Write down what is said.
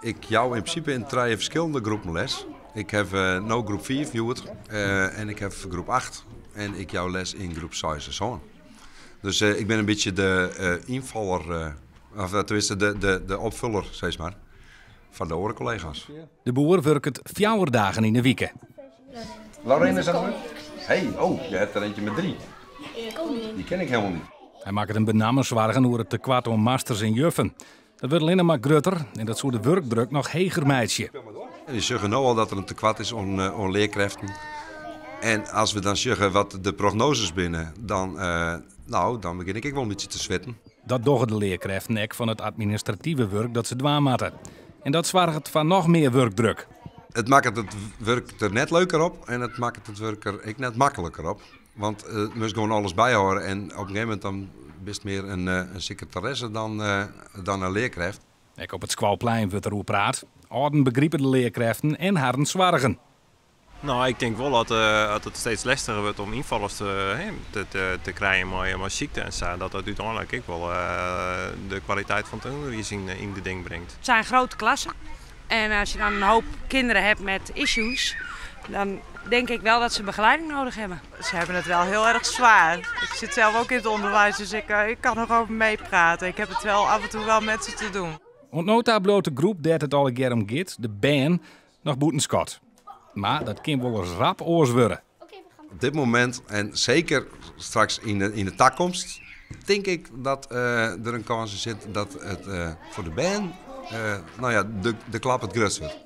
Ik jou yn prinsipe yn trije ferskillende groepen les. Ik ha no groep 5 hjoed en ik ha groep 8 en ik jou les yn groep 6 en 7. Dus ik bin in bytsje de ynfaller, of teminsten de opfuller, sis mar, foar de oare kollega's. De Boer wurket 4 dagen yn 'e wike. Lorraine is dat Hey, oh, je hebt er eentje met 3. Die ken ik helemaal niet. Hy makket him benammen soargen oer it tekoart oan masters en juffen. Dat wurdt allinnich mar grutter en dat soe de wurkdruk noch heger meitsje. En je sjogge no al dat der in tekoart is oan learkrêften. En as we dan sjogge wat de prognoses binne, dan, nou, dan begjin ik ek wol in bytsje te switten. Dat dogge de learkrêften ek fan it administrative wurk dat se dwaan moatte. En dat soarget foar noch mear wurkdruk. It makket it wurk der net leuker op en it makket it wurk der ek net makliker op. Want je moatst gewoan alles byhâlde en op in gegeven momint dan bist mear in sekretaresse dan in learkrêft. Ek op it skoalplein wurdt der oer praat. Alden begripe de learkrêften en harren soargen. Nou, ik tink wol dat it steeds lestiger wurdt om ynfallers te krijen mei sykte en sa. Dat dat úteinlik ek wol de kwaliteit fan it ûnderwiis yn geding bringt. Het zijn grote klassen en als je dan een hoop kinderen hebt met issues, dan denk ik wel dat ze begeleiding nodig hebben. Ze hebben het wel heel erg zwaar. Ik zit zelf ook in het onderwijs, dus ik kan er over meepraten. Ik heb het wel af en toe wel met ze te doen. Oant no ta bliuwt de groep dêr't it allegear om giet, de bern, noch bûten skot. Mar dat kin wolris rap oars wurde. Op dit momint en seker straks yn de takomst, tink ik dat der in kâns sit dat it foar de bern, nou ja, de klap it grutst wurdt.